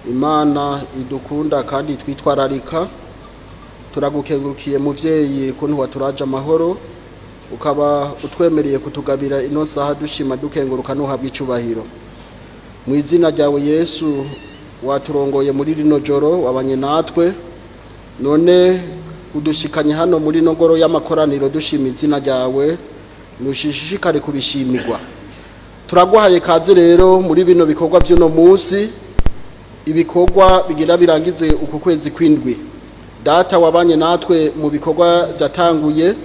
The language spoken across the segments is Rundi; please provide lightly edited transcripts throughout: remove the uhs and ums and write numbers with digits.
Imana idukunda kandi twitwararika, turagukengurukiye muvyeyi kuntu waturaje amahoro, ukaba utwemereye kutugabira ino saha, dushima dukenguruka nuhabwa icubahiro. Mu izina ryawe Yesu, waturongoye muri rino joro, wabanye natwe, none udushikanye hano muri ino ngoro y'amakoraniro. Dushima izina ryawe, nushishikare kubishimirwa. Turaguhaye kaze rero muri bino bikorwa by'uno munsi, ibikorwa bigira birangize uku kwezi kw'indwi. Data, wabanye natwe mu bikorwa byatanguye,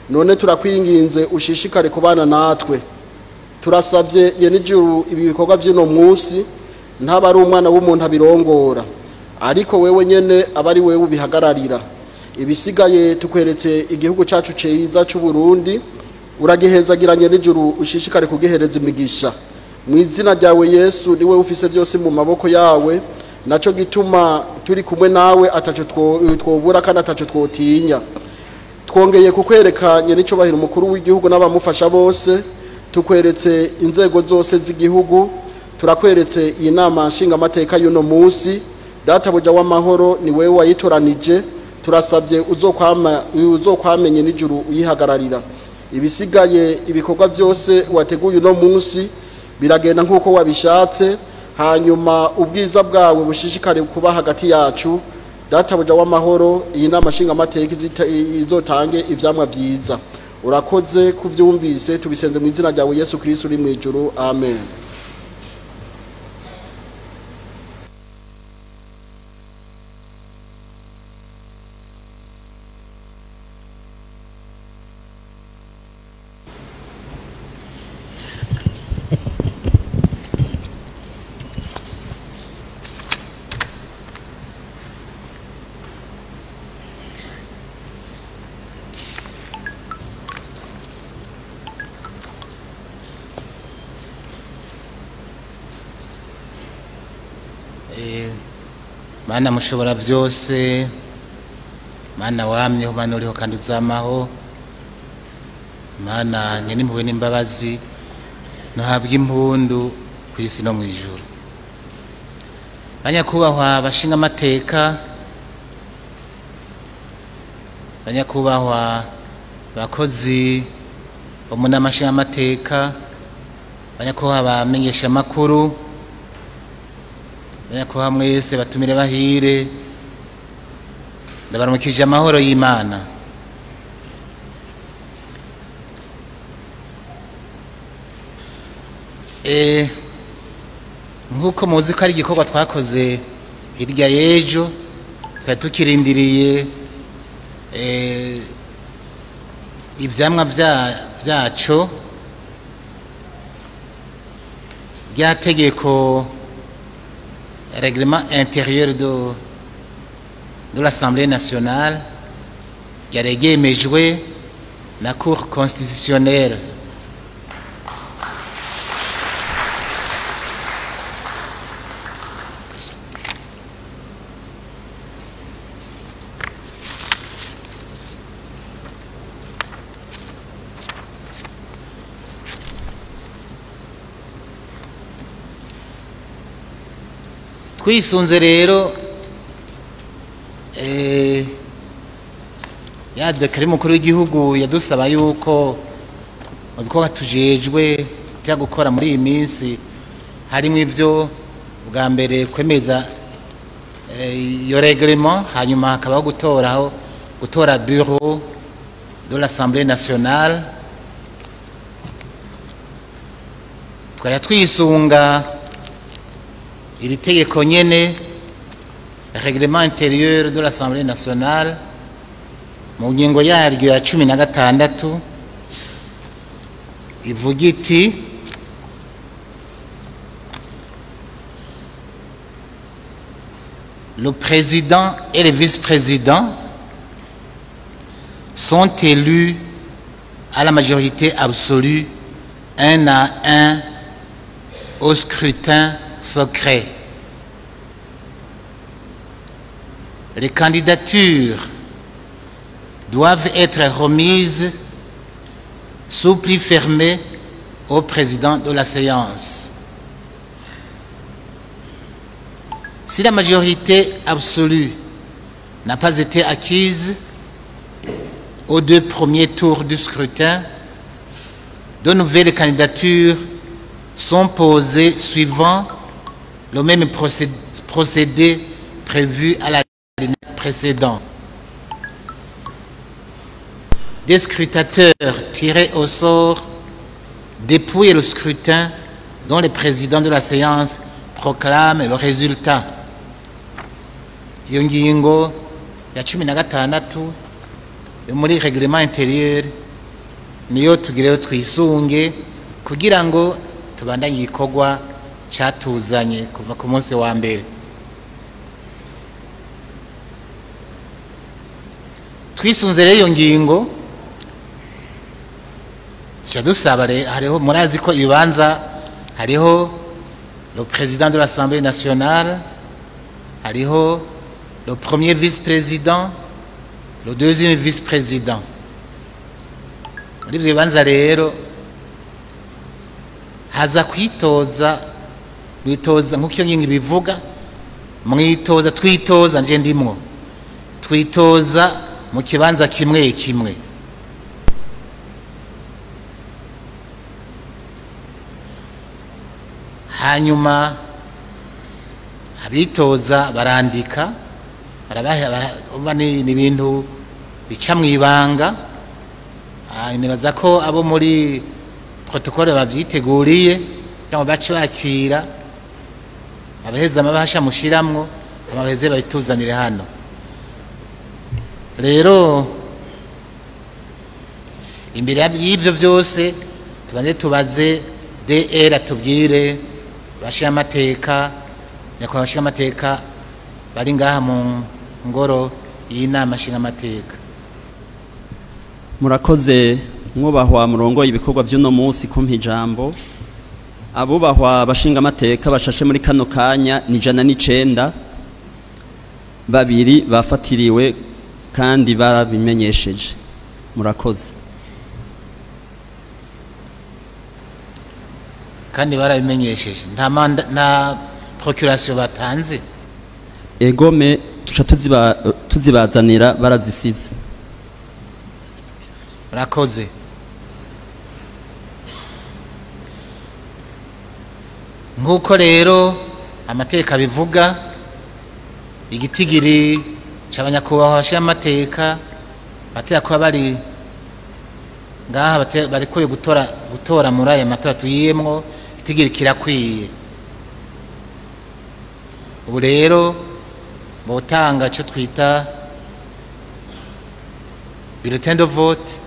none turakwinginze ushishikare kubana natwe. Turasabye nyenijuru, ibi bikorwa by'uno munsi ntaba ari umwana w'umuntu abirongora, ariko wewe nyene aba ari wewe ubihagararira. Ibisigaye tukweretse igihugu cyacu cyiza cy'u Burundi, uragihezagiranye n'ijuru, ushishikare kugihereza imigisha. Mu izina ryawe Yesu, niwe ufise byose mu maboko yawe, naco gituma turi kumwe nawe ataco twobura kandi ataco twotinya. Twongeye kukwereka nyenicubahiro umukuru w'igihugu n'abamufasha bose, tukweretse inzego zose z'igihugu, turakweretse iyi nama nshingamateka y'uno munsi. Databuja w'amahoro, ni wewe wayitoranije, turasabye uzokwama uzokwamenye n'ijuru uyihagararira. Ibisigaye ibikorwa byose wateguye uno munsi biragenda nk'uko wabishatse, hanyuma ubwiza bwawe bushishikare kuba hagati yacu. Databuja w'amahoro, iyi nama nshingamateka izotange ivyamwa vyiza. Urakoze kuvyumvise, tubisenze mu izina ryawe Yesu Kristo uri mu ijuru, amen. Mana mushobora byose, Mana wamyeho, Mana uriho kandi uzamaho, Mana nyene impuhwe n'imbabazi, ntuhabwe impundu ku isi no mu ijuru. Banyakubahwa bashinga amateka, banyakubahwa bakozi bo mu nama nshingamateka, banyakubahwa bamenyesha amakuru, banyakubahwa mwese batumire bahire, ndabaramukije amahoro y'Imana. Nk'uko muzi ko ari igikorwa twakoze hirya y'ejo, twari tukirindiriye ivyamwa vyaco, rya tegeko règlement intérieur de l'Assemblée nationale ryari ryemejwe na Cour constitutionnelle. Twisunze rero ya décret mukuru w'igihugu yadusaba yuko mu bikorwa tujejwe bya gukora muri iyi minsi harimo ivyo bwa mbere kwemeza iyo règlement, hanyuma hakabaho gutoraho gutora bureau de l'Assemblée nationale. Twaya twisunga iri tegeko nyene, règlement intérieur de l'Assemblée nationale, mu ngingo yaryo ya 16 ivuga iti: le président et les vice-présidents sont élus à la majorité absolue, un à un, au scrutin secret. Les candidatures doivent être remises sous pli fermé au président de la séance. Si la majorité absolue n'a pas été acquise aux deux premiers tours du scrutin, de nouvelles candidatures sont posées suivant le même procédé prévu à la ligne précédente. Des scrutateurs tirés au sort dépouillent le scrutin dont le président de la séance proclame le résultat. Iyo ngingo ya 16 yo muri règlement intérieur niyo tugireyo twisunge kugira ngo tubandanye igikorwa catuzanye kuva ku munsi wa mbere. Twisunze rero iyo ngingo tuca dusaba, hariho murazi ko ibibanza hariho le président de l'Assemblée nationale, hariho le premier vice-président, le deuxième vice-président. Muri ivyo bibanza rero haza kwitoza, mwitoza nk'uko iyo ngingo ibivuga, mwitoza, twitoza, nje ndimwo, twitoza mu kibanza kimwe kimwe. Hanyuma abitoza barandika, barabaha, ni ibintu bica mwibanga. Nibaza ko abo muri protocole babyiteguriye cyangwa bace bakira abaheza amabahasha mushiramwo, abaheze babituzanire hano. Rero imbere y'ivyo vyose tubanze tubaze DR atubwire bashingamateka, nyakubahwa bashingamateka bari ngaha mu ngoro y'inama nshingamateka. Murakoze mwubahwa murongo ibikorwa by'uno munsi kumpa ijambo. Abubahwa bashingamateka bashashe muri kano kanya ni 109, babiri bafatiriwe kandi barabimenyesheje. Murakoze. Kandi barabimenyesheje, nta manda nta procuration batanze. Egome tuca tuzibazanira barazisize. Murakoze. Nkuko rero amateka bivuga, igitigiri c'abanyakubahwa bashingamateka batera kuba bari ngaha bari kure gutora muri aya matora tuyiyemwo, igitigiri kirakwiye. Ubu rero botanga ico twita bulletin de vote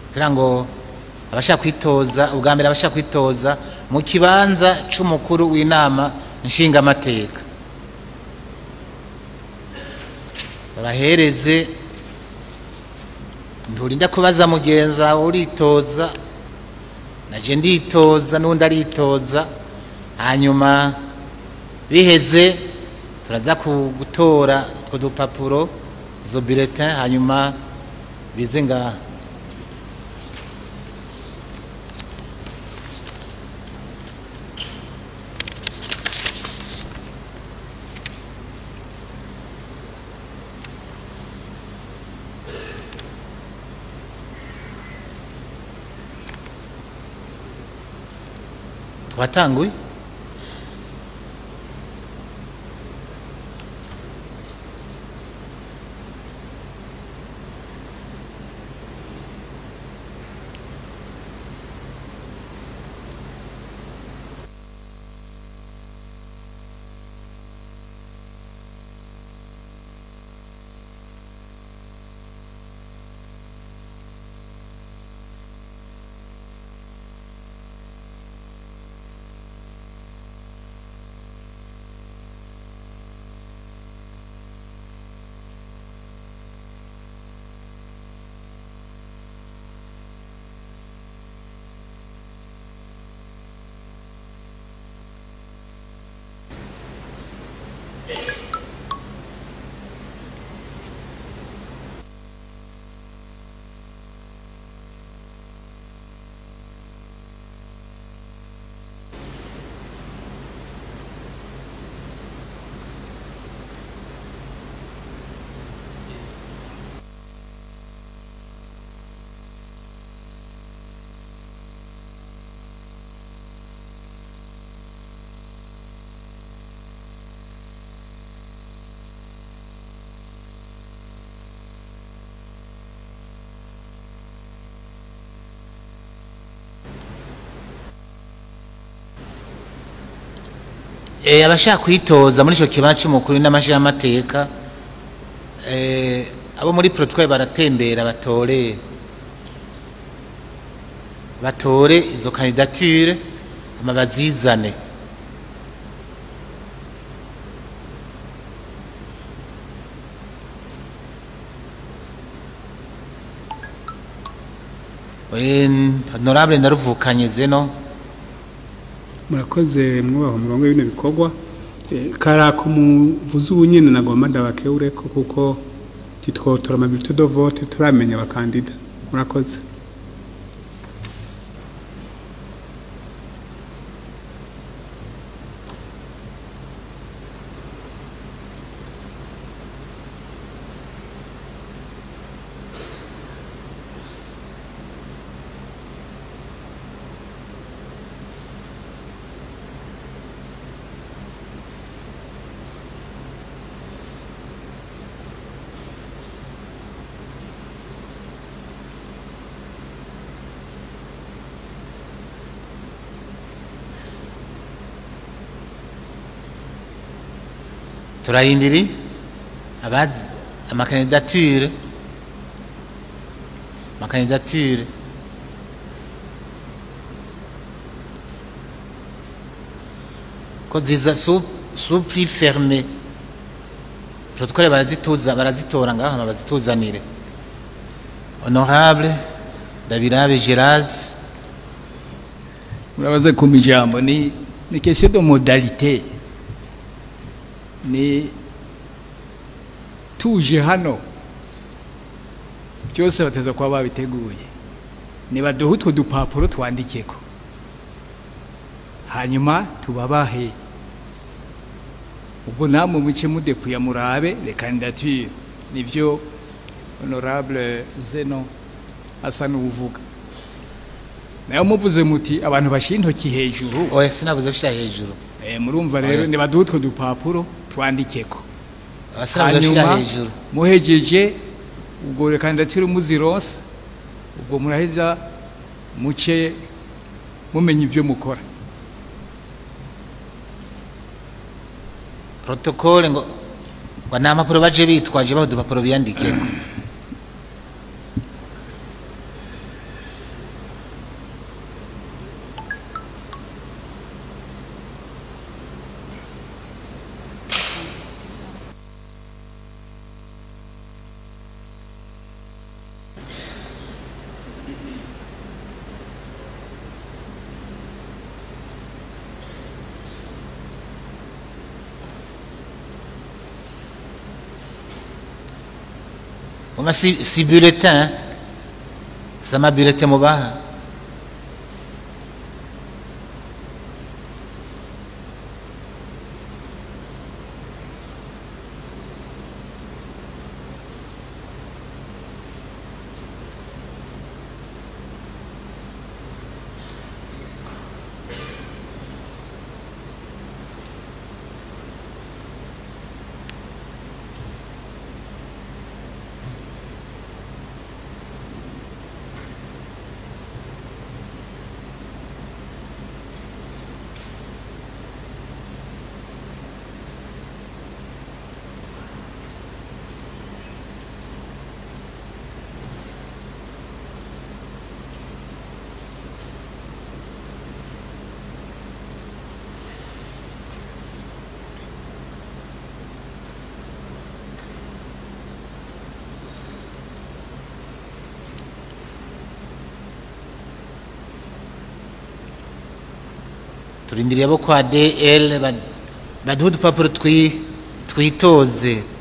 kugira ngo abashaka kwitoza ubwa mbere, abashaka kwitoza mu kibanza c'umukuru w'inama nshingamateka babahereze. Nturinda kubaza mugenza uritoza, naje nditoza n'undi aritoza. Hanyuma biheze turaza gutora utwo dupapuro zo bulletin, hanyuma bize ngaha. Twatanguye. Abashaka kwitoza muri ico kibanza c'umukuru n'amashingamateka, abo muri protocole baratembera batore izo candidature hama bazizane. Honorable Ndaruvukanye Zeno. Murakoze mwubaho murongo w'ibintu bikorwa. Karako muvuze ubu nyene nagomba ndabakeureko kuko titwotora ama bulletin de vote turamenya abakandida. Murakoze. Turarindiri abazi amakandidature ko ziza sous pli fermé. Protocole barazituza, barazitora ngaho hama bazituzanire. Honorable Dabirabe Geraz. Murabaze ku ijambo ni question de modalité. Ni tuje hano byose bateza kuba babiteguye, nibaduhe utwo dupapuro twandikeko hanyuma tubabahe, ubwo namwe muce mudekuya murabe les candidatures. Nivyo honorable Zeno asa n'uvuga. Nayo muvuze muti abantu bashira intoki hejuru. Oya, sinavuze gushira hejuru. Murumva rero nibaduhe utwo dupapuro twandikeko hanyuma muhejeje ubwo les candidatures muzironse, ubwo muraheza muce mumenye ivyo mukora. Protocole ngo nta mpapuro baje bitwaje, baho udupapuro biyandikeko. Si bulletin, ça m'a bulletin mubaha. Turindiriye abo kwa DL baduhe udupapuro twitoze.